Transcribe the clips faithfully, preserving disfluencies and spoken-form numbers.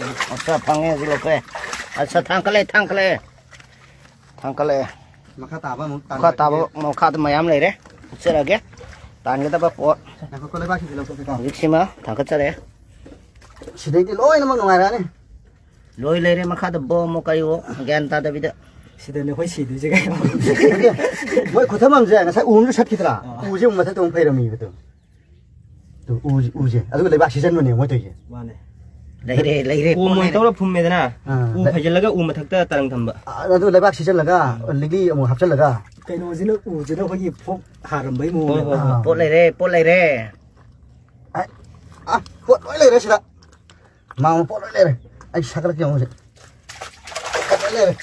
ꯑꯠꯆꯥ, ꯐꯪꯉꯦ ꯍꯧꯖꯤꯛ ꯂꯧꯊꯣꯛꯑꯦ꯫ ꯑꯠꯆꯥ, ꯊꯥꯡꯀꯠꯂꯦ, ꯊꯥꯡꯀꯠꯂꯦ꯫ ꯊꯥꯡꯀꯠꯂꯦ꯫ ꯃꯈꯥ ꯇꯥꯕ ꯑꯃꯨꯛ ꯃꯈꯥ ꯇꯥꯕ ꯇꯥꯟꯅꯔꯒꯦ꯫ ꯃꯈꯥꯗ ꯃꯌꯥꯝ ꯂꯩꯔꯦ꯫ ꯎꯠꯆꯔꯒꯦ꯫ ꯇꯥꯟꯒꯗꯕ ꯄꯣꯠ꯫ ꯉꯥꯏꯈꯣꯀꯣ, ꯂꯩꯕꯥꯛꯁꯤꯗꯤ ꯂꯧꯊꯣꯛꯀꯦꯀꯣ꯫ ꯍꯧꯖꯤꯛꯁꯤꯃ ꯊꯥꯡꯒꯠꯆꯔꯦ꯫ ꯁꯤꯗꯩꯗꯤ ꯂꯣꯏꯅꯃꯛ ꯅꯨꯡꯉꯥꯏꯔꯛꯑꯅꯤ꯫ ꯂꯣꯏ ꯂꯩꯔꯦ꯫ ꯃꯈꯥꯗ ꯕꯣꯝ ꯑꯃꯨꯛ ꯀꯔꯤꯑꯣ ꯒ꯭ꯌꯥꯟ ꯇꯥꯗꯕꯤꯗ꯫ ꯁꯤꯗꯅꯦ ꯑꯩꯈꯣꯏ ꯁꯤꯗꯣꯏꯁꯦ ꯀꯩꯅꯣ꯫ ꯃꯣꯏ ꯈꯨꯊꯝ ꯑꯃꯁꯦ ꯉꯁꯥꯏ ꯎ ꯑꯃꯁꯨ ꯁꯠꯈꯤꯗ꯭ꯔꯥ? ꯑꯥ꯫ ꯎꯁꯦ ꯑꯃꯨꯛ ꯃꯊꯛꯇ ꯑꯃꯨꯛ ꯐꯩꯔꯝꯃꯤꯕ ꯑꯗꯨ꯫ ꯇꯨ, ꯎꯁꯦ, ꯎꯁꯦ꯫ ꯑꯗꯨꯒ ꯂꯩꯕꯥꯛ ꯁꯤꯖꯟꯕꯅꯦ ꯃꯣꯏ ꯇꯧꯔꯤꯁꯦ꯫ ꯃꯥꯅꯦ꯫ ꯂꯩꯔꯦ, ꯂꯩꯔꯦ, ꯀꯣꯝ ꯄꯣꯠ ꯑꯣꯏꯅ ꯂꯩꯔꯦ꯫ ꯇꯧꯔ ꯐꯨꯝꯃꯦꯗꯅ, ꯑꯥ, ꯎ ꯂꯩ-, ꯐꯩꯖꯤꯜꯂꯒ ꯎ ꯃꯊꯛꯇ ꯇꯔꯪ ꯊꯝꯕ꯫ ꯑꯥ, ꯑꯗꯨ ꯂꯩꯕꯥꯛ ꯁꯤꯖꯜꯂꯒ, ꯎꯝ꯫ ꯂꯤꯛꯂꯤ ꯑꯃꯨꯛ ꯍꯥꯞꯆꯜꯂꯒ꯫ ꯀꯩꯅꯣꯁꯤꯅ ꯎꯁꯤꯅ ꯑꯩꯈꯣꯏꯒꯤ ꯐꯣꯛ ꯍꯥꯔꯝꯕꯩ ꯍꯣꯏ, ꯃꯑꯣꯡꯅꯦꯕ꯫ ꯍꯣꯏ, ꯍꯣꯏ꯫ ꯑꯥ꯫ ꯄꯣꯠ ꯂꯩꯔꯦ, ꯄꯣꯠ ꯂꯩꯔꯦ꯫ ꯑ, ꯑ, ꯄꯣꯠ ꯂꯣꯏ ꯂꯩꯔꯦ ꯁꯤꯗ꯫ ꯃꯥꯃ ꯄꯣꯠ ꯂꯣꯏ ꯂꯩꯔꯦ꯫ ꯑꯩ ꯁꯥꯒꯠꯂꯛꯀꯦ ꯌꯦꯡꯉꯨ ꯍꯧꯖꯤꯛ꯫ ꯄꯣꯠ ꯂꯣꯏ ꯂꯩꯔꯦ꯫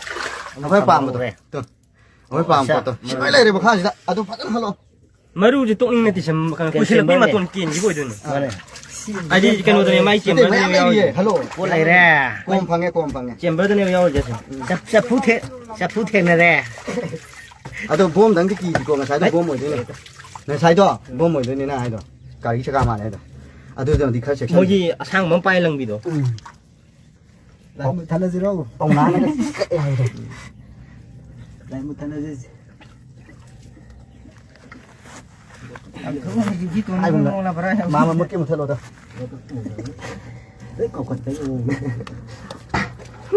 ꯑꯩꯈꯣꯏ ꯄꯥꯝꯕꯗꯣ꯫ ꯂꯩꯔꯦ꯫ ꯇꯨ꯫ ꯑꯩꯈꯣꯏ ꯄꯥꯝꯕ ꯑꯠꯆꯥ꯫ ꯄꯣꯠꯇꯣ꯫ ꯁꯤ ꯂꯣꯏ ꯂꯩꯔꯦ ꯃꯈꯥꯁꯤꯗ꯫ ꯑꯗꯨ ꯐꯖꯅ ꯍꯜꯂꯣ꯫ ꯃꯔꯨꯁꯦ ꯇꯣꯛꯅꯤꯡ ꯅꯠꯇꯦ ꯁꯝ-, ꯀꯩꯅꯣ, ꯀꯩꯅꯣ ꯀꯨꯏꯁꯤꯜꯂꯛꯄꯩ ꯆꯦꯝꯕꯔꯅꯦ꯫ ꯃꯇꯣꯟ ꯀꯦꯟꯈꯤꯕ ꯑꯣꯏꯗꯣꯏꯅꯦ꯫ ꯃꯥꯅꯦ꯫ ꯍꯥꯏꯗꯤ ꯀꯩꯅꯣꯗꯅꯦ, ꯃꯥꯏ ꯅꯠꯇꯦ, ꯆꯦꯝꯕꯔꯗꯅꯦ ꯃꯌꯥꯝ ꯂꯩꯔꯤꯌꯦ꯫ ꯌꯥꯎꯔꯤꯁꯦ꯫ ꯍꯜꯂꯣ꯫ ꯄꯣꯠ ꯂꯩꯔꯦ꯫ ꯀꯣꯝ ꯐꯪꯉꯦ, ꯀꯣꯝ ꯐꯪꯉꯦ꯫ ꯆꯦꯝꯕꯔꯗꯅꯦꯕ ꯌꯥꯎꯔꯤꯁꯦ꯫ ꯆꯞ-, ꯆꯐꯨ ꯊꯦ-, ꯆꯐꯨ ꯊꯦꯡꯅꯔꯦ꯫ ꯑꯗꯣ ꯕꯣꯝꯗꯪꯗꯤ ꯀꯤꯗꯤꯀꯣ, ꯉꯁꯥꯏꯗꯣ ꯍꯩꯠ꯫ ꯕꯣꯝ ꯑꯣꯏꯗꯣꯏꯅꯦ꯫ ꯉꯁꯥꯏꯗꯣ ꯕꯣꯝ ꯑꯣꯏꯗꯣꯏꯅꯦ ꯅꯪ ꯍꯥꯏꯗꯣ꯫ ꯒꯥꯔꯤ ꯆꯀꯥ ꯃꯥꯜꯂꯦ ꯍꯥꯏꯗꯣ꯫ ꯑꯗꯨꯗꯨꯅꯗꯤ ꯈꯔ ꯆꯦꯛꯁꯤꯟ-, ꯃꯣꯏꯒꯤ ꯑꯁꯥꯡꯕ ꯑꯃ ꯄꯥꯏ ꯂꯪꯕꯤꯗꯣ꯫ ꯎꯝ꯫ ꯂꯥꯏ ꯃꯨꯊꯠꯂꯁꯤꯔꯣ? ꯄꯧꯅꯥꯅꯒ ꯀꯛꯑꯦ ꯍꯥꯏꯗꯣ꯫ ꯂꯥꯏ ꯃꯨꯊꯠꯂꯁꯤ꯫ ꯍꯥꯏꯒꯨꯝꯗ꯫ ꯃꯥꯃ ꯃꯨꯠꯀꯤ ꯃꯨꯠꯊꯠꯂꯣꯗ꯫ ꯂꯣꯏ ꯀꯧꯈꯠꯄꯩ ꯃꯑꯣꯡꯗ꯫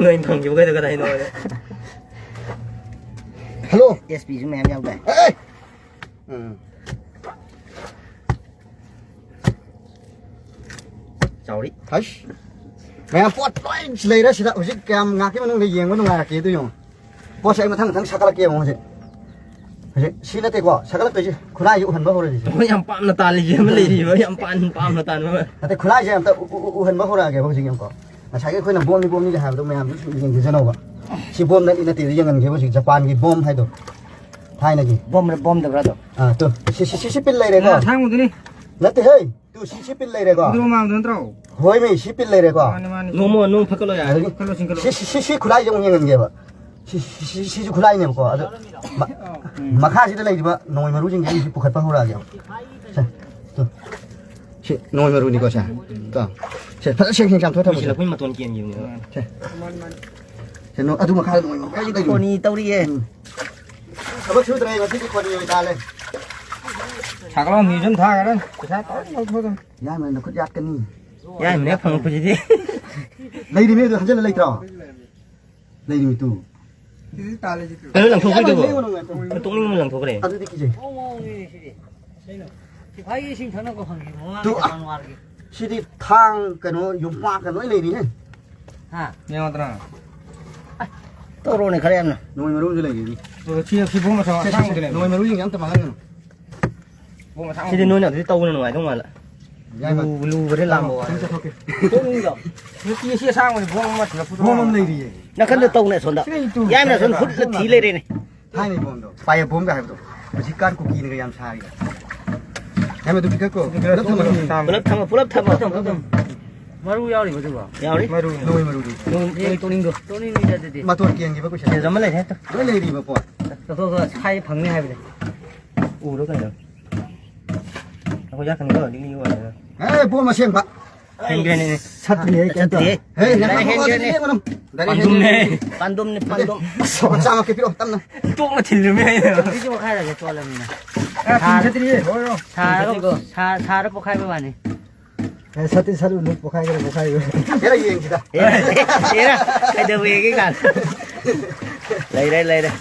ꯅꯣꯏ ꯐꯪꯈꯤꯕ ꯀꯩꯗꯧ ꯀꯗꯥꯏꯅꯣ? ꯍꯜꯂꯣ꯫ ꯑꯦꯁ ꯄꯤꯁꯨ ꯃꯌꯥꯝ ꯌꯥꯎꯗꯥꯏ? ꯑꯦ! ꯎꯝ꯫ ꯆꯥꯎꯔꯤ꯫ ꯍꯩꯁ꯫ ꯃꯌꯥꯝ ꯄꯣꯠ ꯂꯣꯏ ꯂꯩꯔꯦ ꯁꯤꯗ꯫ ꯍꯧꯖꯤꯛ ꯀꯌꯥꯝ ꯉꯥꯛꯀꯤ ꯃꯅꯨꯡꯗ ꯌꯦꯡꯕ ꯅꯨꯡꯉꯥꯏꯔꯛꯀꯦ ꯑꯗꯨ ꯌꯦꯡꯉꯣ꯫ ꯄꯣꯠꯁꯦ ꯑꯩ ꯃꯊꯪ ꯃꯊꯪ ꯁꯥꯒꯠꯂꯛꯀꯦ ꯌꯦꯡꯉꯣ ꯍꯧꯖꯤꯛ꯫ ꯍꯧꯖꯤꯛ ꯁꯤ ꯅꯠꯇꯦꯀꯣ ꯁꯥꯒꯠꯂꯛꯇꯣꯏꯁꯦ꯫ ꯈꯨꯠꯂꯥꯏꯁꯦ ꯎꯍꯟꯕ ꯍꯧꯔꯁꯤ꯫ ꯑꯩꯈꯣꯏ ꯌꯥꯝ ꯄꯥꯝꯅ ꯇꯥꯜꯂꯤꯁꯦ ꯑꯃ ꯂꯩꯔꯤꯕ, ꯌꯥꯝ ꯄꯥꯝ-, ꯄꯥꯝꯅ ꯇꯥꯟꯕ ꯑꯃ꯫ ꯅꯠꯇꯦ, ꯈꯨꯠꯂꯥꯏꯁꯦ ꯑꯝꯇ ꯎ-, ꯎ-, ꯎ-, ꯎꯍꯟꯕ ꯍꯧꯔꯛꯑꯒꯦꯕ ꯍꯧꯖꯤꯛ ꯌꯦꯡꯉꯨꯀꯣ꯫ ꯉꯁꯥꯏꯒꯤ ꯑꯩꯈꯣꯏꯅ ꯕꯣꯝꯅꯤ ꯕꯣꯝꯅꯤꯒ ꯍꯥꯏꯕꯗꯣ ꯃꯌꯥꯝꯁꯨ ꯁꯨꯝ ꯌꯦꯡꯖꯖꯅꯧꯕ꯫ ꯁꯤ ꯕꯣꯝ ꯅꯠꯇꯤ ꯅꯠꯇꯦꯗꯣ ꯌꯦꯡꯍꯟꯒꯦꯕ ꯍꯧꯖꯤꯛ ꯖꯄꯥꯟꯒꯤ ꯕꯣꯝ ꯍꯥꯏꯗꯣ꯫ ꯊꯥꯏꯅꯒꯤ꯫ ꯕꯣꯝꯔ ꯕꯣꯝꯗꯕ꯭ꯔꯥ ꯑꯗꯣ? ꯑꯥ, ꯇꯨ꯫ ꯁꯤ, ꯁꯤ, ꯁꯤ, ꯁꯤ ꯄꯤꯜ ꯂꯩꯔꯦꯀꯣ? ꯑꯥ, ꯑꯁꯥꯡꯕꯗꯨꯅꯤ꯫ ꯅꯠꯇꯦ ꯍꯦ꯫ ꯇꯨ, ꯁꯤ, ꯁꯤ ꯄꯤꯜ ꯂꯩꯔꯦꯀꯣ? ꯑꯗꯨ ꯃꯃꯥꯡꯗꯣ ꯅꯠꯇ꯭ꯔꯣ? ꯍꯣꯏꯃꯤ, ꯁꯤ ꯄꯤꯜ ꯂꯩꯔꯦꯀꯣ? ꯃꯥꯅꯤ, ꯃꯥꯅꯤ꯫ ꯅꯣꯡꯃ, ꯅꯣꯡ ꯐꯠꯀꯠꯂꯣ ꯌꯥꯔꯦ꯫ ꯑꯗꯒꯤ ꯐꯠꯀꯠꯂꯣ, ꯆꯤꯡꯈꯠꯂꯣ꯫ ꯁꯤ, ꯁꯤ, ꯁꯤ, ꯁꯤ ꯈꯨꯠꯂꯥꯏꯁꯦ ꯑꯃꯨꯛ ꯌꯦꯡꯍꯟꯒꯦꯕ꯫ ꯁꯤ, ꯁꯤ, ꯁꯤ, ꯁꯤꯁꯨ ꯈꯨꯠꯂꯥꯏꯅꯦꯕꯀꯣ꯫ ꯑꯗꯣ ꯃ-, ꯎꯝ꯫ ꯃꯈꯥꯁꯤꯗ ꯂꯩꯔꯤꯕ ꯅꯣꯡꯃꯩ ꯃꯔꯨꯁꯤꯡꯁꯦ ꯑꯩꯁꯤ ꯄꯨꯈꯠꯄ ꯍꯧꯔꯛꯑꯒꯦꯕ꯫ ꯁꯦ, ꯇꯨ꯫ ꯁꯤ ꯅꯣꯡꯃꯩ ꯃꯔꯨꯅꯤꯀꯣ ꯁꯦ꯫ ꯀꯣ꯫ ꯁꯦ ꯐꯖꯅ ꯁꯦꯡ ꯁꯦꯡ ꯆꯥꯝꯊꯣꯛꯑ ꯊꯝꯃꯣ ꯁꯦ꯫ ꯂꯐꯣꯏ ꯃꯇꯣꯟ ꯀꯦꯟꯈꯤꯕꯅꯦꯕ꯫ ꯁꯦ꯫ ꯁꯦ ꯅꯣ-, ꯑꯗꯨ ꯃꯈꯥꯗ ꯅꯣꯡꯃꯩ ꯃꯔꯨ ꯀꯩꯅꯣ ꯇꯧꯔꯤꯗꯨꯕꯨ? ꯈꯣꯅꯤ ꯇꯧꯔꯤꯌꯦ꯫ ꯎꯝ꯫ ꯊꯕꯛ ꯁꯨꯗ꯭ꯔꯦ ꯉꯁꯤꯗꯤ ꯈꯣꯅꯤ ꯑꯣꯏ ꯇꯥꯜꯂꯦ꯫ ꯁꯥꯒꯠꯂꯣ ꯃ꯭ꯌꯨꯖꯤꯌꯝ ꯊꯥꯈ꯭ꯔꯦ꯫ ꯄꯩꯁꯥ ꯇꯧꯔ ꯂꯧꯊꯣꯛꯑꯗꯝ꯫ ꯌꯥꯏꯃ ꯅꯈꯨꯠ ꯌꯥꯠꯀꯅꯤ꯫ ꯌꯥꯏꯃꯅꯦ ꯐꯪꯉꯛꯄꯁꯤꯗꯤ꯫ ꯂꯩꯔꯤꯃꯤ ꯑꯗꯨ ꯍꯟꯖꯤꯜꯂ ꯂꯩꯇ꯭ꯔꯣ? ꯂꯩꯔꯤꯃꯤ ꯇꯨ꯫ ꯀꯩꯅꯣ ꯂꯪꯊꯣꯛꯈ꯭ꯔꯤꯗꯨꯕꯣ? ꯂꯩꯌꯣ ꯅꯪ ꯉꯥꯏꯈꯣ꯫ ꯇꯣꯛꯅꯤꯡꯕ ꯂꯪꯊꯣꯛꯈ꯭ꯔꯦ꯫ ꯑꯗꯨꯗꯤ ꯀꯤꯖꯩ꯫ ꯃꯑꯣꯡ ꯑꯃꯅꯤꯅꯦ ꯁꯤꯗꯤ꯫ ꯀꯩꯅꯣ? ꯁꯤꯐꯥꯏꯒꯤ ꯏꯁꯤꯡ ꯊꯛꯅꯕ ꯍꯪꯉꯤꯕ ꯇꯨ, ꯃꯃꯥꯡꯒꯤ ꯑ, ꯖꯅꯋꯥꯔꯤꯒꯤ꯫ ꯁꯤꯗꯤ ꯊꯥꯡ, ꯀꯩꯅꯣ, ꯌꯣꯝꯄꯥꯛꯀ ꯂꯣꯏ ꯂꯩꯔꯤꯅꯦ꯫ ꯍꯥ? ꯌꯦꯡꯉꯣꯗꯅ꯫ ꯑꯁ, ꯇꯧꯔꯣꯅꯦ ꯈꯔ ꯌꯥꯝꯅ꯫ ꯅꯣꯡꯃꯩ ꯃꯔꯨ ꯑꯃꯁꯨ ꯂꯩꯔꯤꯅꯤ꯫ ꯑꯗꯨꯒ ꯁꯤ, ꯁꯤ ꯕꯣꯝ ꯃꯆꯥ ꯁꯦ, ꯁꯦ, ꯁꯦ, ꯑꯁꯥꯡꯕꯗꯨꯅꯦ꯫ ꯅꯣꯡꯃꯩ ꯃꯔꯨꯁꯤꯡꯁꯦ ꯑꯝꯇ ꯃꯥꯡꯍꯟꯒꯅꯨ꯫ ꯕꯣꯝ ꯑꯁꯥꯡꯕ꯫ ꯁꯤꯗꯤ ꯅꯣꯏꯅ ꯑꯗꯨꯗꯤ ꯇꯧꯕꯅ ꯅꯨꯡꯉꯥꯏꯗꯧ ꯃꯥꯜꯂꯦ꯫ ꯌꯥꯏꯃ꯫ ꯂꯨ-, ꯂꯨꯕꯗꯤ ꯂꯥꯝꯕ ꯋꯥꯔꯦ꯫ ꯑꯝꯇ ꯊꯣꯛꯀꯦ꯫ ꯇꯣꯛꯅꯤꯡꯗ꯭ꯔꯣ? ꯅꯠꯇꯦ, ꯁꯤ ꯑꯁꯥꯡꯕꯁꯦ ꯕꯣꯝ ꯑꯃ ꯊꯤꯜꯂꯛꯄꯗꯣ꯫ ꯕꯣꯝ ꯑꯃ ꯂꯩꯔꯤꯌꯦ꯫ ꯅꯥꯀꯟꯗ ꯇꯧꯅꯦ ꯑꯁꯣꯝꯗ꯫ ꯁꯤꯗ ꯏꯇꯨ ꯌꯥꯏꯃꯅ ꯑꯁꯣꯝ ꯈꯨꯠꯅ ꯊꯤ ꯂꯩꯔꯦꯅꯦ꯫ ꯊꯥꯏꯅꯩ ꯕꯣꯝꯗꯣ꯫ ꯐꯥꯏꯌꯔ ꯕꯣꯝꯒ ꯍꯥꯏꯕꯗꯣ꯫ ꯍꯧꯖꯤꯛꯀꯥꯟ ꯀꯨꯀꯤꯅꯒ ꯌꯥꯝ ꯁꯥꯔꯤꯗꯣ꯫ ꯌꯥꯝꯅ ꯑꯗꯨꯝ ꯄꯤꯈꯠꯀꯣ꯫ ꯄꯨꯂꯞ ꯊꯝꯃꯣ꯫ ꯄꯨꯂꯞ ꯊꯝꯃꯣ, ꯄꯨꯂꯞ ꯊꯝꯃꯣ꯫ ꯄꯨꯂꯞ ꯊꯝꯃꯣ, ꯄꯨꯂꯞ ꯊꯝꯃꯣ꯫ ꯃꯔꯨ ꯌꯥꯎꯔꯤꯕꯣ ꯑꯗꯨꯕꯣ? ꯌꯥꯎꯔꯤ꯫ ꯃꯔꯨ꯫ ꯅꯣꯡꯃꯩ ꯃꯔꯨꯗꯤ꯫ ꯅꯣꯡ-, ꯅꯣꯏ ꯇꯣꯛꯅꯤꯡꯗ꯭ꯔꯣ? ꯇꯣꯛꯅꯤꯡꯉꯤꯗ ꯑꯗꯨꯗꯤ꯫ ꯃꯇꯣꯟ ꯀꯦꯟꯈꯤꯕ ꯀꯨꯏꯁꯜꯂꯦ꯫ ꯁꯤꯗ ꯑꯃ ꯂꯩꯔꯦ ꯍꯦꯛꯇ꯫ ꯂꯣꯏ ꯂꯩꯔꯤꯕ ꯄꯣꯠ꯫ ꯂꯧꯊꯣꯛꯑꯒ ꯁꯥꯏ ꯐꯪꯅꯤ ꯍꯥꯏꯕꯅꯦ꯫ ꯎꯔꯣ ꯀꯩꯅꯣ? ꯑꯩꯈꯣꯏ ꯌꯥꯠꯀꯅꯤꯀꯣ, ꯂꯤꯛꯂꯤ ꯑꯣꯏꯔꯦ꯫ ꯑꯦ, ꯕꯣꯝ ꯑꯁꯦꯡꯕ꯫ ꯍꯦꯟꯒ꯭ꯔꯦꯅꯦ꯫ ꯁꯠꯇ꯭ꯔꯤꯍꯦ, ꯀꯩꯝꯇ꯫ ꯆꯠꯇ꯭ꯔꯤꯍꯦ꯫ ꯍꯦ, ꯉꯥꯏꯈꯣ, ꯍꯦꯟꯒ꯭ꯔꯦꯅꯦ꯫ ꯑꯗꯨꯗꯤ ꯌꯦꯡꯉꯨꯅꯨ꯫ ꯗꯥꯏꯔꯦꯛ ꯄꯥꯟꯗꯨꯝꯅꯦ꯫ ꯍꯦꯟꯒ꯭ꯔꯦꯅꯦ꯫ ꯄꯥꯟꯗꯨꯝꯅꯦ, ꯄꯥꯟꯗꯨꯝ꯫ ꯂꯨꯄꯥ ꯆꯥꯝꯃ ꯀꯦ ꯄꯤꯔꯛꯑꯣ, ꯇꯞꯅ꯫ ꯇꯣꯛꯅ ꯊꯤꯜꯂꯨꯃꯤ ꯑꯩꯅ꯫ ꯁꯤꯁꯨ ꯄꯣꯈꯥꯏꯔꯒ ꯆꯣꯠꯂꯕꯅꯤꯅ꯫ ꯑꯦ, ꯁꯥꯔ-, ꯆꯠꯇ꯭ꯔꯤꯍꯦ, ꯂꯣꯏꯔꯣ꯫ ꯁꯥꯔꯒ, ꯁꯥ-, ꯁꯥꯔ ꯄꯣꯈꯥꯏꯕ ꯋꯥꯅꯤ꯫ ꯑꯦ, ꯁꯠꯇꯤ ꯁꯠꯂꯨꯅꯨ, ꯄꯣꯈꯥꯏꯒꯦꯔꯥ, ꯄꯣꯈꯥꯏꯔꯣꯏ꯫ ꯍꯦꯔꯥ, ꯌꯦꯡꯁꯤꯗ꯫ ꯑꯦꯔꯥ, ꯀꯩꯗꯧꯋꯦꯒꯦ ꯀꯥꯟ? ꯂꯩꯔꯦ, ꯂꯩꯔꯦ꯫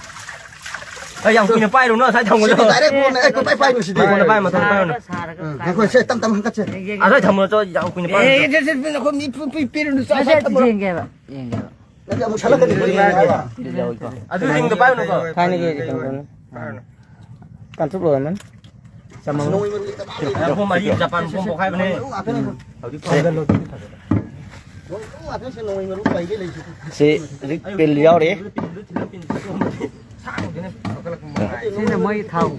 ꯑꯩ ꯌꯥꯝ ꯀꯨꯏꯅ ꯄꯥꯏꯔꯨꯅꯨ, ꯉꯁꯥꯏ ꯊꯝꯃꯨꯗꯣ꯫ ꯁꯤꯗꯤ ꯗꯥꯏꯔꯦꯛ ꯕꯣꯝꯅꯦ, ꯑꯩ ꯀꯣꯏꯄꯥꯏ ꯄꯥꯏꯅꯨ ꯁꯤꯗꯤ꯫ ꯃꯊꯛꯇ ꯄꯥꯏꯔꯣ, ꯃꯊꯛꯇ ꯄꯥꯏꯔꯣ꯫ ꯁꯥꯔꯒ, ꯎꯝ, ꯁꯥꯔꯒ ꯉꯥꯏꯈꯣ, ꯁꯦ, ꯇꯞ ꯇꯞ ꯍꯟꯀꯠꯁꯦ꯫ ꯌꯦꯡ, ꯌꯦꯡ, ꯑꯗꯣ ꯊꯝꯃꯣ, ꯆꯣ, ꯌꯥꯝ ꯀꯨꯏꯅ ꯄꯥꯏꯔꯨꯅꯨ꯫ ꯑꯦ, ꯁꯦ, ꯁꯦ, ꯁꯦ, ꯅꯈꯣꯏ ꯃꯤ ꯄꯨ-, ꯄꯨ-, ꯄꯤꯔꯨꯅꯨ, ꯆꯣ, ꯅꯠꯇꯦ, ꯁꯥꯏ ꯊꯝꯃꯣ꯫ ꯌꯦꯡꯒꯦꯕ, ꯌꯦꯡꯒꯦꯕ꯫ ꯅꯠꯇꯦ, ꯑꯃꯨꯛ ꯁꯠꯂꯛꯀꯅꯤ, ꯌꯦꯡꯒꯦꯕ꯫ ꯌꯦꯡꯒꯦꯕ꯫ ꯑꯗꯨ ꯔꯤꯡꯗꯣ ꯄꯥꯏꯔꯨꯅꯨꯀꯣ꯫ ꯊꯥꯏꯅꯒꯤ ꯀꯩꯅꯣꯗꯨꯅ꯫ ꯄꯥꯏꯔꯨꯅꯨ꯫ ꯀꯥꯟꯊꯣꯛ ꯂꯣꯏꯔꯝꯃꯅꯤ꯫ ꯆꯥꯝꯃ꯫ ꯅꯣꯡꯃꯩ ꯃꯔꯨ ꯂꯩꯇꯕ ꯄꯨꯡ ꯑꯃ ꯑꯅꯤ ꯖꯄꯥꯟ ꯕꯣꯝ ꯄꯣꯈꯥꯏꯕꯅꯦ꯫ ꯅꯣꯡꯃꯩ ꯃꯔꯨ ꯉꯥꯛꯇꯅꯤ꯫ ꯍꯧꯖꯤꯛ ꯐꯥꯎꯕꯗ ꯂꯣꯏ ꯐꯖꯅ꯫ ꯅꯣꯡꯃꯩ ꯃꯔꯨ ꯉꯥꯛꯇꯅꯤ ꯁꯤ ꯅꯣꯡꯃꯩ ꯃꯔꯨ ꯄꯩꯒꯩ ꯂꯩꯁꯦ꯫ ꯁꯤ ꯍꯧꯖꯤꯛ ꯄꯤꯜ ꯌꯥꯎꯔꯤ꯫ ꯁꯥꯡꯕꯗꯨꯅ ꯄꯨꯈꯠꯂꯛꯄ ꯃꯉꯥꯏ꯫ ꯁꯤꯅ ꯃꯣꯏ ꯊꯥꯎ꯫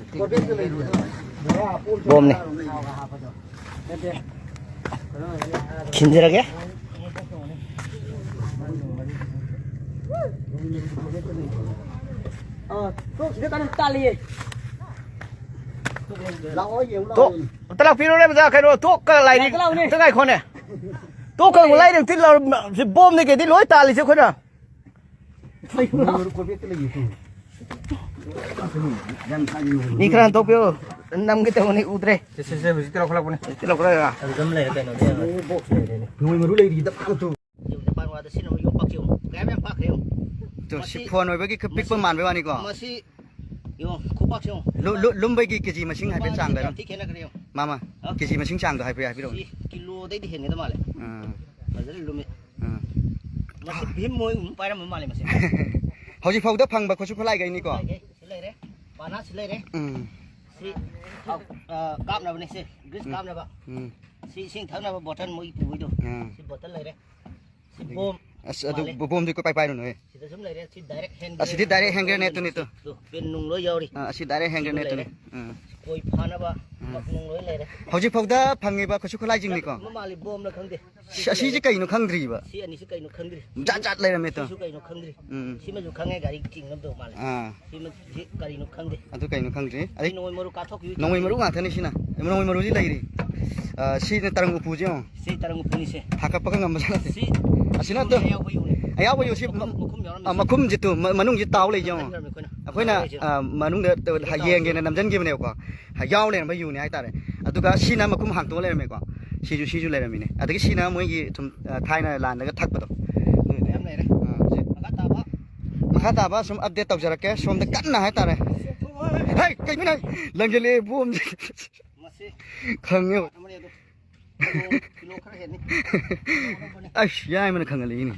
ꯕꯣꯝꯅꯦ꯫ ꯊꯥꯎꯒ ꯍꯥꯞꯄꯗꯣ꯫ ꯈꯤꯟꯖꯔꯒꯦ꯫ ꯑ, ꯁꯤꯗ ꯀꯟꯅ ꯇꯥꯜꯂꯤꯌꯦ꯫ ꯂꯥꯛꯑꯣ, ꯌꯦꯡꯉꯨ ꯇꯣ, ꯂꯥꯛꯑꯣ꯫ ꯑꯝꯇ ꯂꯥꯛꯄꯤꯔꯣꯅꯦ ꯃꯆꯥ, ꯀꯩꯅꯣ, ꯇꯣꯛꯀ ꯂꯥꯏꯔꯤꯛ ꯂꯥꯛꯀꯦ ꯂꯥꯛꯑꯣꯅꯦ꯫ ꯑꯝꯇ ꯉꯥꯏꯈꯣꯅꯦ꯫ ꯇꯣꯛꯀ ꯂꯥꯏꯔꯤꯛ ꯑꯝꯇ ꯂꯥꯎ-, ꯁꯤ ꯕꯣꯝꯅꯤ ꯀꯩꯗꯤ ꯂꯣꯏ ꯇꯥꯜꯂꯤꯁꯦ ꯑꯩꯈꯣꯏꯅ꯫ ꯃꯤ ꯈꯔ ꯍꯟꯗꯣꯛꯄꯤꯌꯨ꯫ ꯅꯝꯒꯦ ꯇꯧꯕꯅꯤ, ꯎꯗ꯭ꯔꯦ꯫ ꯁꯦ, ꯁꯦ, ꯁꯦ, ꯍꯧꯖꯤꯛꯇ ꯂꯧꯈꯠꯂꯛꯄꯅꯦ꯫ ꯍꯧꯖꯤꯛꯇ ꯂꯧꯈꯠꯂꯛꯑꯦ꯫ ꯑꯗꯨꯗ ꯑꯃ ꯂꯩꯔꯦ ꯀꯩꯅꯣꯗꯤ ꯌꯦꯡꯉꯣ꯫ ꯅꯣꯡꯃꯩ ꯃꯔꯨ ꯂꯩꯔꯤꯗ ꯐꯥꯅ ꯇꯨ꯫ ꯌꯨꯝꯗ ꯄꯥꯟ ꯋꯥꯗ ꯁꯤꯖꯤꯟꯅꯕ ꯌꯣꯝꯄꯥꯛꯁꯦ ꯌꯦꯡꯉꯣ꯫ ꯀꯌꯥꯝ ꯌꯥꯝ ꯄꯥꯛꯈ꯭ꯔꯦ ꯌꯦꯡꯉꯣ꯫ ꯇꯨ, ꯁꯤ ꯃꯁꯤ, ꯐꯣꯟ ꯑꯣꯏꯕꯒꯤ ꯈꯔ ꯄꯤꯛꯄ ꯃꯁꯤ, ꯃꯥꯟꯕꯩ ꯋꯥꯅꯤꯀꯣ꯫ ꯃꯁꯤ ꯌꯦꯡꯉꯣ, ꯈꯨꯄꯥꯛꯁꯦ ꯌꯦꯡꯉꯣ꯫ ꯂꯨ-, ꯂꯨ-, ꯂꯨꯝꯕꯒꯤ ꯀꯦꯖꯤ ꯃꯁꯤꯡ ꯍꯥꯏꯐꯦꯠ ꯄꯥꯟꯁꯦ ꯆꯥꯡꯗ ꯌꯥꯝ ꯑꯗꯨꯝ꯫ ꯊꯤ ꯈꯦꯠꯅꯈ꯭ꯔꯦ ꯌꯦꯡꯉꯣ꯫ ꯃꯥꯃ, ꯍꯥ? ꯀꯦꯖꯤ ꯃꯁꯤꯡ ꯆꯥꯡꯗꯣ ꯍꯥꯏꯐꯦꯠ ꯍꯥꯏꯕꯤꯔꯛꯎꯅꯦ꯫ ꯁꯤ ꯀꯤꯂꯣꯗꯩꯗꯤ ꯍꯦꯟꯒꯗ ꯃꯥꯜꯂꯦ꯫ ꯑꯥ꯫ ꯐꯖꯅ ꯂꯨꯝꯃꯤ꯫ ꯑꯥ꯫ ꯃꯁꯤ ꯚꯤꯝ ꯍꯣꯏ ꯑꯗꯨꯝ ꯄꯥꯏꯔꯝꯕ ꯃꯥꯜꯂꯦ ꯃꯁꯦ꯫ ꯍꯧꯖꯤꯛ ꯐꯥꯎꯗ ꯐꯪꯕ ꯈꯨꯠꯁꯨ ꯈꯨꯠꯂꯥꯏꯈꯩꯅꯤꯀꯣ? ꯂꯩꯔꯦ, ꯁꯤ ꯂꯩꯔꯦ꯫ ꯄꯥꯅꯥ ꯁꯤ ꯂꯩꯔꯦ꯫ ꯎꯝ꯫ ꯁꯤ, ꯑ, ꯑ, ꯀꯥꯞꯅꯕꯅꯦ ꯁꯦ, ꯒ꯭ꯔꯤꯁ ꯎꯝ꯫ ꯀꯥꯞꯅꯕ꯫ ꯎꯝ꯫ ꯁꯤ ꯏꯁꯤꯡ ꯊꯛꯅꯕ ꯕꯣꯇꯜ ꯃꯣꯏ ꯄꯨꯕꯩꯗꯣ꯫ ꯑꯥ꯫ ꯁꯤ ꯕꯣꯇꯜ ꯂꯩꯔꯦ꯫ ꯁꯤ ꯕꯣꯝ ꯑꯁ, ꯑꯗꯨ ꯃꯥꯜꯂꯦ꯫ ꯕꯣꯝꯗꯤ ꯀꯣꯏ ꯄꯥꯏ ꯄꯥꯏꯔꯨꯅꯨꯍꯦ꯫ ꯁꯤꯗ ꯁꯨꯝ ꯂꯩꯔꯦ꯫ ꯁꯤ ꯗꯥꯏꯔꯦꯛ ꯍꯦꯟ ꯑꯁꯤꯗꯤ ꯒ꯭ꯔꯦꯅꯦꯗ꯫ ꯗꯥꯏꯔꯦꯛ ꯍꯦꯟ ꯒ꯭ꯔꯦꯅꯦꯗꯇꯨꯅꯤ ꯇꯨ꯫ ꯇꯨ, ꯄꯤꯟ ꯅꯨꯡ ꯂꯣꯏ ꯌꯥꯎꯔꯤ꯫ ꯑꯥ, ꯑꯁꯤ ꯗꯥꯏꯔꯦꯛ ꯍꯦꯟ ꯁꯤꯁꯨ ꯒ꯭ꯔꯦꯅꯦꯗꯇꯨꯅꯤ꯫ ꯂꯩꯔꯦ꯫ ꯑꯥ꯫ ꯀꯣꯏ ꯐꯥꯅꯕ ꯑꯥ꯫ ꯅꯨꯡ ꯂꯣꯏ ꯂꯩꯔꯦ꯫ ꯍꯧꯖꯤꯛ ꯐꯥꯎꯗ ꯐꯪꯉꯤꯕ ꯈꯨꯠꯁꯨ ꯈꯨꯠꯂꯥꯏꯁꯤꯡꯅꯤꯀꯣ? ꯃꯥꯜꯂꯤ, ꯕꯣꯝꯂ ꯈꯪꯗꯦ꯫ ꯁꯤ, ꯑꯁꯤꯁꯦ ꯀꯩꯅꯣ ꯈꯪꯗ꯭ꯔꯤꯕ? ꯁꯤ ꯑꯅꯤꯁꯤ ꯀꯩꯅꯣ ꯈꯪꯗ꯭ꯔꯤ꯫ ꯖꯥꯠ ꯖꯥꯠ ꯂꯩꯔꯝꯃꯦ ꯇꯣ꯫ ꯁꯤꯁꯨ ꯀꯩꯅꯣ ꯈꯪꯗ꯭ꯔꯤ꯫ ꯎꯝ꯫ ꯁꯤꯃꯁꯨ ꯈꯪꯉꯦ, ꯒꯥꯔꯤ ꯆꯤꯡꯅꯕꯗꯧ ꯃꯥꯜꯂꯦ꯫ ꯑꯥ꯫ ꯁꯤꯃ-, ꯁꯤ ꯀꯔꯤꯅꯣ ꯈꯪꯗꯦ꯫ ꯑꯗꯨ ꯀꯩꯅꯣ ꯈꯪꯗ꯭ꯔꯤ꯫ ꯁꯤ ꯑꯗꯩ ꯅꯣꯡꯃꯩ ꯃꯔꯨ ꯀꯥꯞꯊꯣꯛꯈꯤꯕ ꯅꯣꯡꯃꯩ ꯃꯔꯨ ꯉꯥꯛꯇꯅꯤ ꯁꯤꯅ꯫ ꯅꯣꯡꯃꯩ ꯃꯔꯨꯁꯤ ꯂꯩꯔꯤ꯫ ꯑꯥ, ꯁꯤꯅ ꯇꯔꯪ ꯎꯄꯨꯁꯦ ꯌꯦꯡꯉꯣ꯫ ꯁꯤ ꯇꯔꯪ ꯎꯄꯨꯅꯤ ꯁꯦ꯫ ꯍꯥꯀꯠꯄꯒ ꯉꯝꯕ ꯖꯥꯠ ꯅꯠꯇꯦ꯫ ꯁꯤ ꯑꯁꯤ ꯅꯠꯇꯦ꯫ ꯑꯌꯥꯎꯕ ꯌꯨꯅꯤ꯫ ꯑꯌꯥꯎꯕ ꯌꯨ ꯁꯤ ꯃꯈꯨꯝ, ꯃ-, ꯃꯈꯨꯝ ꯌꯥꯎꯔꯝꯃꯤ ꯑꯥ, ꯁꯤ꯫ ꯃꯈꯨꯝꯁꯤ ꯇꯨ, ꯃ-, ꯃꯅꯨꯡꯁꯤ ꯇꯥꯎ ꯂꯩꯁꯦ ꯌꯦꯡꯉꯣ꯫ ꯅꯝꯖꯟꯈ꯭ꯔꯕꯅꯤ ꯑꯩꯈꯣꯏꯅ꯫ ꯑꯩꯈꯣꯏꯅ, ꯇꯥꯎ ꯂꯩꯁꯦ꯫ ꯑꯥ, ꯃꯅꯨꯡꯗ ꯇꯧ-, ꯍꯦꯛ ꯇꯥꯎ ꯌꯦꯡꯒꯦꯅ ꯅꯝꯖꯟꯈꯤꯕꯅꯦꯕꯀꯣ꯫ ꯌꯥꯎ ꯂꯩꯔꯝꯕ ꯌꯨꯅꯤ ꯍꯥꯏꯇꯥꯔꯦ꯫ ꯑꯗꯨꯒ ꯁꯤꯅ ꯃꯈꯨꯝ ꯍꯥꯡꯇꯣꯛꯑ ꯂꯩꯔꯝꯃꯦꯀꯣ꯫ ꯁꯤꯁꯨ, ꯁꯤꯁꯨ ꯂꯩꯔꯝꯃꯤꯅꯦ꯫ ꯑꯗꯒꯤ ꯁꯤꯅ ꯃꯣꯏꯒꯤ ꯁꯨꯝ, ꯑ, ꯊꯥꯏꯅ ꯂꯥꯟꯗꯒ ꯊꯛꯄꯗꯣ꯫ ꯑꯗꯨꯏꯅꯦ꯫ ꯃꯌꯥꯝ ꯂꯩꯔꯦ꯫ ꯑ, ꯁꯤ꯫ ꯃꯈꯥ ꯇꯥꯕ꯫ ꯃꯈꯥ ꯇꯥꯕ ꯁꯨꯝ update ꯇꯧꯖꯔꯛꯀꯦ꯫ ꯁꯣꯝꯗ ꯀꯟꯅ ꯍꯥꯏꯇꯥꯔꯦ꯫ ꯍꯩ, ꯀꯩꯅꯣꯅꯦ? ꯂꯪꯁꯤꯜꯂꯛꯑꯦ ꯕꯣꯝꯁꯦ꯫ ꯃꯁꯤ ꯈꯪꯉꯦꯕ꯫ ꯑꯃꯅꯦ ꯑꯗꯣ꯫ ꯀꯤꯂꯣ, ꯀꯤꯂꯣ ꯈꯔ ꯍꯦꯟꯅꯤ꯫ ꯑꯁ, ꯌꯥꯏꯃꯅ ꯈꯪꯍꯜꯂꯛꯏꯅꯦ꯫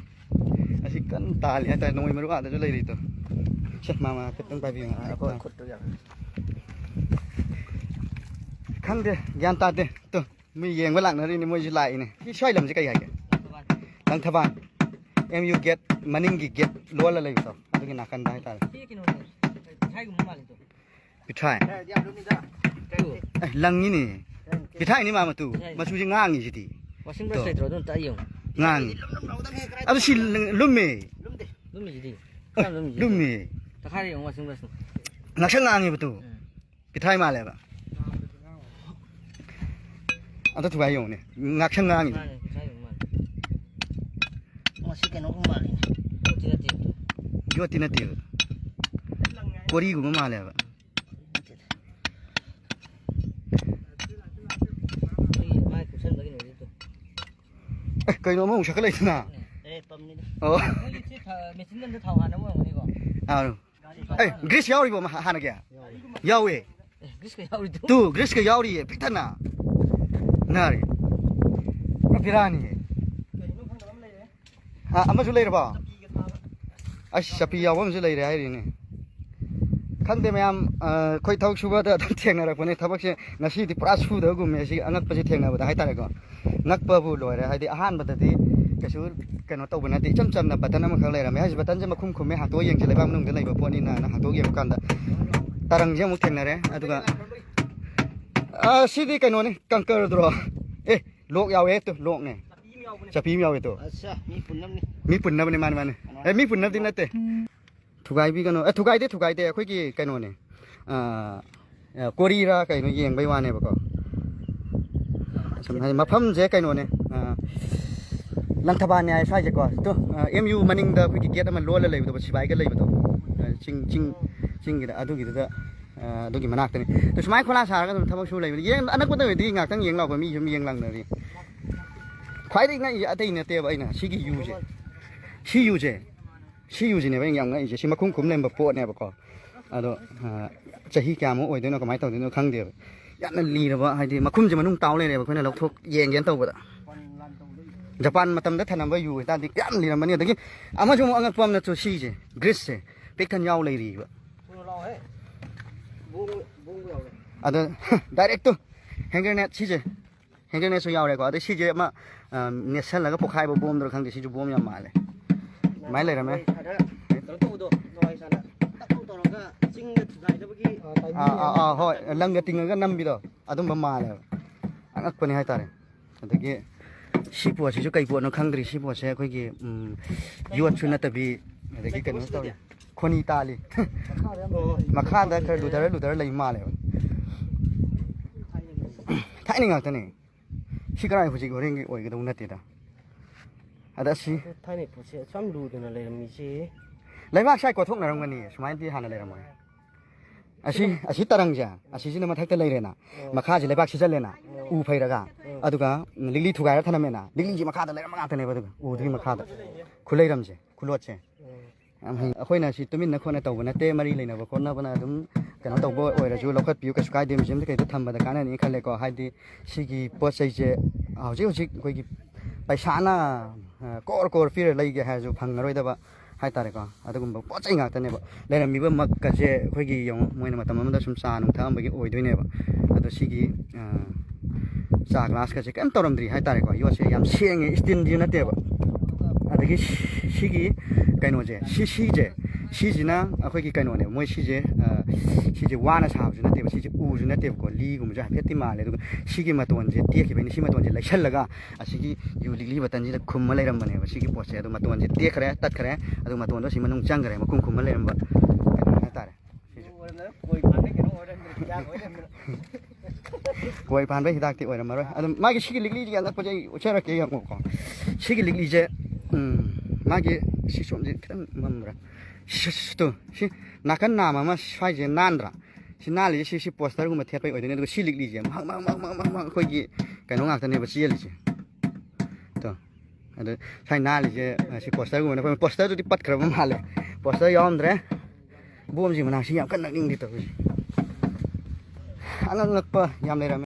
ꯑꯁꯤ ꯀꯟꯅ ꯇꯥꯜꯂꯤ ꯍꯥꯏꯇꯥꯔꯦ꯫ ꯅꯣꯡꯃꯩ ꯃꯔꯨ ꯑꯥꯗꯁꯨ ꯂꯩꯔꯤꯗꯣ꯫ ꯁꯦ, ꯃꯥꯃ ꯈꯤꯇꯪ ꯄꯥꯏꯕꯤꯌꯨ꯫ ꯑꯩꯈꯣꯏ ꯈꯨꯠꯇꯨ ꯌꯥꯝ ꯈꯪꯗꯦ, ꯒ꯭ꯌꯥꯟ ꯇꯥꯗꯦ꯫ ꯇꯨ, ꯃꯤ ꯌꯦꯡꯕ ꯂꯥꯛꯅꯔꯤꯅꯤ, ꯃꯣꯏꯁꯨ ꯂꯥꯛꯏꯅꯦ꯫ ꯁꯤ ꯁ꯭ꯋꯥꯏ ꯂꯝꯁꯤ ꯀꯩ ꯍꯥꯏꯒꯦ? ꯂꯪꯊꯕꯥꯜ꯫ ꯑꯦꯝ ꯌꯨ ꯒꯦꯠ ꯃꯅꯤꯡꯒꯤ ꯒꯦꯠ ꯂꯣꯜꯂ ꯂꯩꯕꯗꯣ, ꯑꯗꯨꯒꯤ ꯅꯥꯀꯟꯗ ꯍꯥꯏꯇꯥꯔꯦ꯫ ꯁꯤ ꯀꯩꯅꯣꯅꯦ, ꯄꯤꯊ꯭ꯔꯥꯏꯒꯨꯝꯕ ꯃꯥꯜꯂꯤꯗꯣ꯫ ꯄꯤꯊ꯭ꯔꯥꯏ? ꯇꯨ꯫ ꯑꯦ, ꯂꯪꯉꯤꯅꯦ꯫ ꯄꯤꯊ꯭ꯔꯥꯏꯅꯤ ꯃꯥ ꯃꯇꯨ꯫ ꯄꯤꯊ꯭ꯔꯥꯏꯅꯤ꯫ ꯃꯆꯨꯁꯤ ꯉꯥꯡꯉꯤꯁꯤꯗꯤ꯫ Washing brush ꯇꯣ꯫ ꯂꯩꯇ꯭ꯔꯣ? ꯑꯗꯨ ꯑꯝꯇ ꯌꯦꯡꯉꯨ꯫ ꯉꯥꯡꯉꯤ꯫ ꯑꯗꯨ ꯁꯤ ꯂꯨꯝꯃꯦ꯫ ꯂꯨꯝꯃꯤꯁꯤꯗꯤ꯫ ꯑꯦ, ꯈꯔ ꯂꯨꯝꯃꯤꯁꯤꯗꯤ꯫ ꯂꯨꯝꯃꯦ꯫ ꯇꯛꯈꯥꯏꯔ ꯌꯦꯡꯉꯨ washing brush ꯇꯣ꯫ ꯉꯥꯛꯁꯪ ꯉꯥꯡꯉꯤꯕ ꯇꯨ꯫ ꯎꯝ꯫ ꯄꯤꯊ꯭ꯔꯥꯏ ꯃꯥꯜꯂꯦꯕ꯫ ꯑꯝꯇ ꯊꯨꯒꯥꯏ ꯌꯦꯡꯉꯨꯅꯦ꯫ ꯉꯥꯛꯁꯪ ꯉꯥꯡꯉꯤꯗꯣ꯫ ꯃꯥꯅꯦ, ꯄꯩꯁꯥ ꯌꯦꯡꯉꯨ ꯃꯥꯜꯂꯦ꯫ ꯃꯁꯤ ꯀꯩꯅꯣꯒꯨꯝꯕ ꯃꯥꯜꯂꯤꯅꯦ꯫ ꯄꯣꯠꯇꯤ ꯅꯠꯇꯦ꯫ ꯌꯣꯠꯇꯤ ꯅꯠꯇꯦꯕ꯫ ꯀꯣꯔꯤꯒꯨꯝꯕ ꯃꯥꯜꯂꯦꯕ꯫ ꯑꯩꯈꯣꯏꯒꯤ ꯃꯥꯏ ꯀꯨꯞꯁꯟꯕꯒꯤ ꯅꯨꯃꯤꯠꯇꯣ꯫ ꯑꯦ, ꯀꯩꯅꯣ ꯑꯃꯃꯨꯛ ꯁꯛꯀꯠꯂꯛꯏꯁꯤꯅ? ꯑꯦ, ꯄꯝꯅꯤꯗ꯫ ꯑꯣ꯫ ꯑꯩꯈꯣꯏꯒꯤ ꯁꯤ ꯊ-, ꯃꯦꯆꯤꯟ ꯑꯝꯗ ꯊꯥꯎ ꯍꯥꯟꯅꯕ ꯑꯣꯏꯔꯝꯒꯅꯤꯀꯣ? ꯑꯥ꯫ ꯑꯦ, grease ꯌꯥꯎꯔꯤꯕꯣ ꯃꯍ-, ꯍꯥꯟꯅꯒꯤ? ꯌꯥꯎꯋꯦ꯫ ꯑꯦ, grease ꯀ ꯌꯥꯎꯔꯤꯗꯨ? ꯇꯨ, grease ꯀ ꯌꯥꯎꯔꯤꯌꯦ, ꯄꯤꯛ ꯊꯟꯅ꯫ ꯅꯥꯔꯦ꯫ ꯄꯨꯔꯥ ꯕꯦꯔꯥꯅꯤꯌꯦ꯫ ꯑꯥ, ꯑꯃꯁꯨ ꯂꯩꯔꯕꯣ? ꯑꯁ, ꯆꯞꯄꯤ ꯌꯥꯎꯕ ꯑꯃꯁꯨ ꯂꯩꯔꯦ ꯍꯥꯏꯔꯤꯅꯦ꯫ ꯈꯪꯗꯦ ꯃꯌꯥꯝ, ꯑ, ꯑꯩꯈꯣꯏ ꯊꯕꯛ ꯁꯨꯕꯗ ꯑꯗꯨꯝ ꯊꯦꯡꯅꯔꯛꯄꯅꯦ꯫ ꯊꯕꯛꯁꯦ ꯉꯁꯤꯗꯤ ꯄꯨꯔꯥ ꯁꯨꯗꯕꯒꯨꯝꯃꯦ ꯁꯤ ꯑꯉꯛꯄꯁꯦ ꯊꯦꯡꯅꯕꯗ ꯍꯥꯏꯇꯥꯔꯦꯀꯣ꯫ ꯉꯛꯄꯕꯨ ꯂꯣꯏꯔꯦ꯫ ꯍꯥꯏꯗꯤ ꯑꯍꯥꯟꯕꯗꯗꯤ ꯀꯩꯁꯨ ꯀꯩꯅꯣ ꯇꯧꯕ ꯅꯠꯇꯦ, ꯏꯆꯝ ꯆꯝꯅ button ꯑꯃꯈꯛ ꯂꯩꯔꯝꯃꯦ꯫ ꯍꯥꯏꯁꯤ buttonꯁꯦ ꯃꯈꯨꯝ ꯈꯨꯝꯃꯦ, ꯍꯥꯡꯇꯣꯛꯑ ꯌꯦꯡꯁꯤ, ꯂꯩꯕꯥꯛ ꯃꯅꯨꯡꯗ ꯂꯩꯕ ꯄꯣꯠꯅꯤꯅ ꯍꯥꯏꯅ ꯍꯥꯡꯇꯣꯛꯑ ꯌꯦꯡꯕ ꯀꯥꯟꯗ ꯇꯔꯪꯁꯦ ꯑꯃꯨꯛ ꯊꯦꯡꯅꯔꯦ꯫ ꯑꯗꯨꯒ, ꯑ, ꯁꯤꯗꯤ ꯀꯩꯅꯣꯅꯤ, ꯀꯪꯀꯔꯗꯨꯔꯣ? ꯑꯦ, ꯂꯣꯛ ꯌꯥꯎꯋꯦ, ꯇꯨ, ꯂꯣꯛꯅꯦ꯫ ꯆꯞꯄꯤ ꯑꯃ ꯌꯥꯎꯋꯦ ꯇꯨ꯫ ꯑꯠꯁꯥ, ꯃꯤ ꯄꯨꯟꯅꯕꯅꯤ꯫ ꯃꯤ ꯄꯨꯟꯅꯕꯅꯦ, ꯃꯥꯅꯦ, ꯃꯥꯅꯦ꯫ ꯑꯦ, ꯃꯤ ꯄꯨꯟꯅꯕꯗꯤ ꯅꯠꯇꯦ꯫ ꯊꯨꯒꯥꯏꯕꯤꯒꯅꯨ꯫ ꯑꯦ, ꯊꯨꯒꯥꯏꯗꯦ, ꯊꯨꯒꯥꯏꯗꯦ꯫ ꯑꯩꯈꯣꯏꯒꯤ ꯀꯩꯅꯣꯅꯦ꯫ ꯑꯥ, ꯑ, ꯀꯣꯔꯤꯔꯥ ꯀꯩꯅꯣ ꯌꯦꯡꯕꯩ ꯋꯥꯅꯦꯕꯀꯣ꯫ ꯁꯨꯝ ꯍꯥꯏꯗꯤ ꯃꯐꯝꯁꯦ ꯀꯩꯅꯣꯅꯦ꯫ ꯑꯥ, ꯂꯪꯊꯕꯥꯜꯅꯦ ꯍꯥꯏ ꯁ꯭ꯋꯥꯏꯁꯦꯀꯣ꯫ ꯇꯨ, ꯑ, M U ꯃꯅꯤꯡꯗ ꯑꯩꯈꯣꯏꯒꯤ gate ꯑꯃ ꯂꯣꯜꯂ ꯂꯩꯕꯗꯣ, ꯁꯤꯕꯥꯏꯒ ꯂꯩꯕꯗꯣ꯫ ꯑ, ꯆꯤꯡ, ꯆꯤꯡ, ꯆꯤꯡꯒꯤꯗ, ꯑꯗꯨꯒꯤꯗꯨꯗ, ꯑ, ꯑꯗꯨꯒꯤ ꯃꯅꯥꯛꯇꯅꯤ꯫ ꯑꯗꯨ ꯁꯨꯃꯥꯏꯅ ꯈꯣꯂꯥ ꯁꯥꯔꯒ ꯑꯗꯨꯝ ꯊꯕꯛ ꯁꯨ ꯂꯩꯕꯅꯤ꯫ ꯌꯦꯡ-, ꯑꯅꯛꯄꯗ ꯑꯣꯏꯔꯗꯤ ꯉꯥꯛꯇꯪ ꯌꯦꯡ ꯂꯥꯛꯄ ꯃꯤ ꯁꯨꯝ ꯌꯦꯡ ꯂꯥꯛꯅꯔꯤ꯫ ꯈ꯭ꯋꯥꯏꯗꯒꯤ ꯉꯛꯏꯁꯦ ꯑꯇꯩ ꯅꯠꯇꯦꯕ, ꯑꯩꯅ ꯁꯤꯒꯤ ꯌꯨꯁꯦ꯫ ꯁꯤ ꯌꯨꯁꯦ꯫ ꯁꯤ ꯌꯨꯁꯤꯅꯦꯕ ꯑꯩꯅ ꯌꯥꯝ ꯉꯛꯏꯁꯦ꯫ ꯁꯤ ꯃꯈꯨꯝ ꯈꯨꯝ ꯂꯩꯔꯝꯕ ꯄꯣꯠꯅꯦꯕꯀꯣ꯫ ꯑꯗꯣ, ꯑ, ꯆꯍꯤ ꯀꯌꯥꯃꯨꯛ ꯑꯣꯏꯗꯣꯏꯅꯣ, ꯀꯃꯥꯏꯅ ꯇꯧꯗꯣꯏꯅꯣ ꯈꯪꯗꯦꯕ꯫ ꯌꯥꯝꯅ ꯂꯤꯔꯕ, ꯍꯥꯏꯗꯤ ꯃꯈꯨꯝꯁꯦ ꯃꯅꯨꯡ ꯇꯥꯎ ꯂꯩꯔꯦꯕ, ꯑꯩꯈꯣꯏꯅ ꯂꯧꯊꯣꯛ ꯌꯦꯡꯒꯦꯅ ꯇꯧꯕꯗ꯫ ꯖꯄꯥꯟ ꯃꯇꯝꯗ ꯊꯅꯝꯕ ꯌꯨ ꯑꯣꯏꯇꯥꯔꯗꯤ ꯌꯥꯝ ꯂꯤꯔꯝꯃꯅꯤ꯫ ꯑꯗꯒꯤ ꯑꯃꯁꯨ ꯑꯃꯨꯛ ꯑꯉꯛꯄ ꯑꯃꯅꯁꯨ ꯁꯤꯁꯦ, greaseꯁꯦ ꯄꯤꯛ ꯊꯟ ꯌꯥꯎ ꯂꯩꯔꯤꯕ꯫ ꯊꯨꯅ ꯂꯥꯛꯑꯣꯍꯦ꯫ ꯕꯣꯡ, ꯕꯣꯡ ꯌꯥꯎꯔꯦ꯫ ꯑꯗ, directꯇꯨ, hanger net ꯁꯤꯁꯦ꯫ Hanger netꯁꯨ ꯌꯥꯎꯔꯦꯀꯣ꯫ ꯑꯗꯩ ꯁꯤꯁꯦ ꯑꯃ, ꯑ, ꯅꯦꯠꯁꯜꯂꯒ ꯄꯣꯛꯈꯥꯏꯕ ꯕꯣꯝꯗꯨꯔ ꯈꯪꯗꯦ, ꯁꯤꯁꯨ ꯕꯣꯝ ꯌꯥꯝ ꯃꯥꯜꯂꯦ꯫ ꯑꯗꯨꯃꯥꯏꯅ ꯂꯩꯔꯝꯃꯦ꯫ ꯅꯍꯥꯟꯋꯥꯏ ꯁꯥꯟꯅ-, ꯀꯩꯅꯣ ꯇꯧꯕꯗꯣ, ꯅꯍꯥꯟꯋꯥꯏ ꯁꯥꯟꯅ ꯇꯛ ꯇꯧ ꯇꯧꯔꯒ ꯆꯤꯡꯗ ꯊꯨꯒꯥꯏꯅꯕꯒꯤ ꯑꯥ, ꯑꯥ, ꯑꯥ, ꯍꯣꯏ, ꯂꯪꯒ ꯇꯤꯡꯉꯒ ꯅꯝꯕꯤꯗꯣ, ꯑꯗꯨꯝꯕ ꯃꯥꯜꯂꯦꯕ꯫ ꯑꯉꯛꯄꯅꯤ ꯍꯥꯏꯇꯥꯔꯦ꯫ ꯑꯗꯒꯤ ꯁꯤ ꯄꯣꯠꯁꯤꯁꯨ ꯀꯩ ꯄꯣꯠꯅꯣ ꯈꯪꯗ꯭ꯔꯤ꯫ ꯁꯤ ꯄꯣꯠꯁꯦ ꯑꯩꯈꯣꯏꯒꯤ, ꯎꯝ, ꯌꯣꯠꯁꯨ ꯅꯠꯇꯕꯤ, ꯑꯗꯒꯤ ꯀꯩꯅꯣ ꯇꯧꯔꯤ, ꯈꯣꯅꯤ ꯇꯥꯜꯂꯤ꯫ ꯃꯈꯥꯗ ꯈꯔ ꯂꯨꯊꯔ ꯂꯨꯊꯔ ꯂꯩ ꯃꯥꯜꯂꯦꯕ꯫ ꯊꯥꯏꯅ ꯉꯥꯛꯇꯅꯦ꯫ ꯁꯤ ꯀꯔꯥꯏ ꯍꯧꯖꯤꯛ ꯍꯣꯔꯦꯟꯒꯤ ꯑꯣꯏꯒꯗꯧ ꯅꯠꯇꯦꯗ꯫ ꯑꯗ ꯑꯁꯤ ꯑꯗꯨ ꯊꯥꯏꯅꯩ ꯄꯣꯠꯁꯦ ꯑꯁꯨꯛ ꯌꯥꯝ ꯂꯨꯗꯅ ꯂꯩꯔꯝꯃꯤꯁꯤ꯫ ꯂꯩꯕꯥꯛ ꯁ꯭ꯋꯥꯏ ꯀꯣꯊꯣꯛꯅꯔꯝꯒꯅꯤ, ꯁꯨꯃꯥꯏꯅꯗꯤ ꯍꯥꯟꯅ ꯂꯩꯔꯝꯃꯣꯏ꯫ ꯑꯁꯤ ꯑꯁꯤ ꯇꯔꯪꯁꯦ, ꯑꯁꯤꯁꯤꯅ ꯃꯊꯛꯇ ꯂꯩꯔꯦꯅ, ꯃꯈꯥꯁꯤ ꯂꯩꯕꯥꯛ ꯁꯤꯖꯜꯂꯦꯅ, ꯎ ꯐꯩꯔꯒ, ꯑꯗꯨꯒ ꯂꯤꯛꯂꯤ ꯊꯨꯒꯥꯏꯔ ꯊꯅꯝꯃꯦꯅ, ꯂꯤꯛꯂꯤꯁꯤ ꯃꯈꯥꯗ ꯂꯩꯔꯝꯕ ꯉꯥꯛꯇꯅꯦꯕ꯫ ꯑꯗꯨꯒ ꯎꯗꯨꯒꯤ ꯃꯈꯥꯗ ꯈꯨꯂꯩꯔꯝꯁꯦ, ꯈꯨꯂꯣꯠꯁꯦ꯫ ꯌꯥꯝ ꯍꯩ꯫ ꯑꯩꯈꯣꯏꯅ ꯁꯤ ꯇꯨꯃꯤꯟꯅ ꯈꯣꯠꯅ ꯇꯧꯕ ꯅꯠꯇꯦ, ꯃꯔꯤ ꯂꯩꯅꯕ ꯈꯣꯠꯅꯕꯅ ꯑꯗꯨꯝ ꯀꯩꯅꯣ ꯇꯧꯕ ꯑꯣꯏꯔꯁꯨ ꯂꯧꯈꯠꯄꯤꯌꯨ, ꯀꯩꯁꯨ ꯀꯥꯏꯗꯦ꯫ ꯃ꯭ꯌꯨꯖꯤꯌꯝꯗ ꯀꯩꯗ ꯊꯝꯕꯗ ꯀꯥꯟꯅꯅꯤ ꯈꯜꯂꯦꯀꯣ꯫ ꯍꯥꯏꯗꯤ ꯁꯤꯒꯤ ꯄꯣꯠ ꯆꯩꯁꯦ ꯍꯧꯖꯤꯛ ꯍꯧꯖꯤꯛ ꯑꯩꯈꯣꯏꯒꯤ ꯄꯩꯁꯥꯅ, ꯑ, ꯀꯣꯔ ꯀꯣꯔ ꯄꯤꯔ ꯂꯩꯒꯦ ꯍꯥꯏꯔꯁꯨ ꯐꯪꯉꯔꯣꯏꯗꯕ ꯍꯥꯏꯇꯥꯔꯦꯀꯣ꯫ ꯑꯗꯨꯒꯨꯝꯕ ꯄꯣꯠ ꯆꯩ ꯉꯥꯛꯇꯅꯦꯕ꯫ ꯂꯩꯔꯝꯃꯤꯕ ꯃꯛꯀꯁꯦ ꯑꯩꯈꯣꯏꯒꯤ ꯌꯦꯡꯉꯨ, ꯃꯣꯏꯅ ꯃꯇꯝ ꯑꯃꯗ ꯁꯨꯝ ꯆꯥ ꯅꯨꯡ ꯊꯛꯑꯝꯕꯒꯤ ꯑꯣꯏꯗꯣꯏꯅꯦꯕ꯫ ꯑꯗꯣ ꯁꯤꯒꯤ, ꯑ, ꯆꯥ ꯒ꯭ꯂꯥꯁꯀꯁꯦ ꯀꯩꯝ ꯇꯧꯔꯝꯗ꯭ꯔꯤ ꯍꯥꯏꯇꯥꯔꯦꯀꯣ꯫ ꯌꯣꯠꯁꯦ ꯌꯥꯝ ꯁꯦꯡꯉꯦ, ꯏꯁꯇꯤꯜꯁꯨ ꯅꯠꯇꯦꯕ꯫ ꯑꯗꯒꯤ ꯁꯤ-, ꯁꯤꯒꯤ ꯀꯩꯅꯣꯁꯦ, ꯁꯤ, ꯁꯤꯁꯦ, ꯁꯤꯁꯤꯅ ꯑꯩꯈꯣꯏꯒꯤ ꯀꯩꯅꯣꯅꯦꯕ꯫ ꯃꯣꯏ ꯁꯤꯁꯦ, ꯑ, ꯁꯤꯁꯦ ꯋꯥꯅ ꯁꯥꯕꯁꯨ ꯅꯠꯇꯦꯕ, ꯁꯤꯁꯦ ꯎꯁꯨ ꯅꯠꯇꯦꯕꯀꯣ, ꯂꯤꯒꯨꯝꯕꯁꯨ ꯍꯥꯏꯐꯦꯠꯇꯤ ꯃꯥꯜꯂꯦ꯫ ꯑꯗꯨꯒ ꯁꯤꯒꯤ ꯃꯇꯣꯟꯁꯦ ꯇꯦꯛꯈꯤꯕꯩꯅꯦ꯫ ꯁꯤ ꯃꯇꯣꯟꯁꯦ ꯂꯩꯁꯜꯂꯒ ꯑꯁꯤꯒꯤ ꯌꯨ ꯂꯤꯛꯂꯤ ꯕꯇꯟꯁꯤꯗ ꯈꯨꯝꯃ ꯂꯩꯔꯝꯕꯅꯦꯕ ꯁꯤꯒꯤ ꯄꯣꯠꯁꯦ꯫ ꯑꯗꯣ ꯃꯇꯣꯟꯁꯦ ꯇꯦꯛꯈ꯭ꯔꯦ, ꯇꯠꯈ꯭ꯔꯦ, ꯑꯗꯨꯒ ꯃꯇꯣꯟꯗꯣ ꯁꯤ ꯃꯅꯨꯡ ꯆꯪꯈ꯭ꯔꯦ, ꯃꯈꯨꯝ ꯈꯨꯝꯃ ꯂꯩꯔꯝꯕ ꯀꯩꯅꯣ ꯍꯥꯏꯇꯥꯔꯦ꯫ ꯁꯤꯁꯦ ꯀꯣꯏ ꯐꯥꯟꯕꯩ ꯍꯤꯗꯥꯛꯇꯤ ꯑꯣꯏꯔꯝꯃꯔꯣꯏ꯫ ꯑꯗꯨꯝ ꯃꯥꯒꯤ ꯁꯤꯒꯤ ꯂꯤꯛꯂꯤꯁꯤꯒꯤ ꯑꯅꯛꯄꯁꯦ ꯑꯩ ꯎꯠꯆꯔꯛꯀꯦ, ꯌꯦꯡꯉꯨꯀꯣ꯫ ꯁꯤꯒꯤ ꯂꯤꯛꯂꯤꯁꯦ, ꯎꯝ, ꯃꯥꯒꯤ ꯁꯤ ꯁꯣꯝꯁꯦ ꯈꯤꯇꯪ ꯃꯝꯕ꯭ꯔꯥ? ꯁꯤ, ꯁꯤ, ꯇꯨ, ꯁꯤ ꯅꯥꯀꯟ ꯅꯥꯝ ꯑꯃ ꯁ꯭ꯋꯥꯏꯁꯦ ꯅꯥꯟꯗ꯭ꯔꯥ? ꯁꯤ ꯅꯥꯜꯂꯤꯁꯦ ꯁꯤ, ꯁꯤ ꯄꯣꯁꯇꯔꯒꯨꯝꯕ ꯊꯦꯠꯄꯩ ꯑꯣꯏꯗꯣꯏꯅꯦ꯫ ꯑꯗꯨꯒ ꯁꯤ ꯂꯤꯛꯂꯤꯁꯦ ꯃꯍꯛ, ꯃꯍꯛ, ꯃꯍꯛ, ꯃꯍꯛ, ꯃꯍꯛ, ꯃꯍꯛ ꯑꯩꯈꯣꯏꯒꯤ ꯀꯩꯅꯣ ꯉꯥꯛꯇꯅꯦꯕ ꯆꯦꯜꯂꯤꯁꯦ꯫ ꯇꯣ, ꯑꯗꯨ ꯁ꯭ꯋꯥꯏ ꯅꯥꯜꯂꯤꯁꯦ, ꯁꯤ ꯄꯣꯁꯇꯔꯒꯨꯝꯕꯅ ꯐꯩ꯫ ꯄꯣꯁꯇꯔꯗꯨꯗꯤ ꯄꯠꯈ꯭ꯔꯕ ꯃꯥꯜꯂꯦ, ꯄꯣꯁꯇꯔ ꯌꯥꯎꯔꯝꯗ꯭ꯔꯦ꯫ ꯕꯣꯝꯁꯤ ꯃꯅꯥꯛꯁꯤ ꯌꯥꯝ ꯀꯟꯅ ꯅꯛꯅꯤꯡꯗꯦ ꯇꯧꯔꯤꯁꯦ꯫ ꯑꯉꯛ ꯑꯉꯛꯄ ꯌꯥꯝ ꯂꯩꯔꯝꯃꯦ꯫